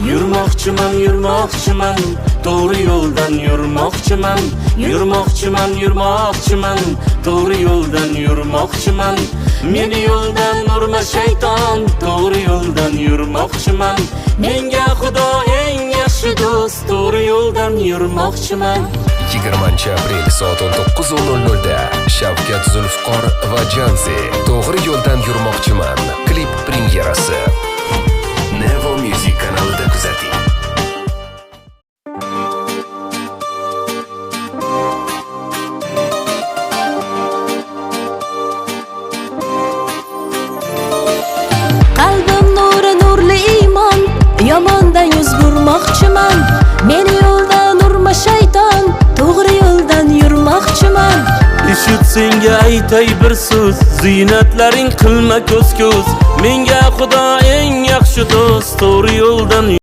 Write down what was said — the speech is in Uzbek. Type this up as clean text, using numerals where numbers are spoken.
Yurmoqchiman, yurmoqchiman, to'g'ri yo'ldan yurmoqchiman. Yurmoqchiman, yurmoqchiman, to'g'ri yo'ldan yurmoqchiman. Meni yo'ldan urma, shayton, to'g'ri yo'ldan yurmoqchiman. Menga Xudo eng yaxshi do'st, to'g'ri yo'ldan yurmoqchiman. 20 aprel soat 19:00 da Shavkat Zulfiqor va Jansi "To'g'ri yo'ldan yurmoqchiman" klip premyerasi. Nevo Music kanalida kuzating. Qalbim nuri, nurli iymon, yomondan yuz burmoqchiman. Meni yo'ldan urma, shayton, to'g'ri yo'ldan yurmoqchiman. Eshit, senga aytay bir so'z, ziynatlaring qilma ko'z ko'z. Menga Xudo eng yaxshi do'st, to'g'ri yo'ldan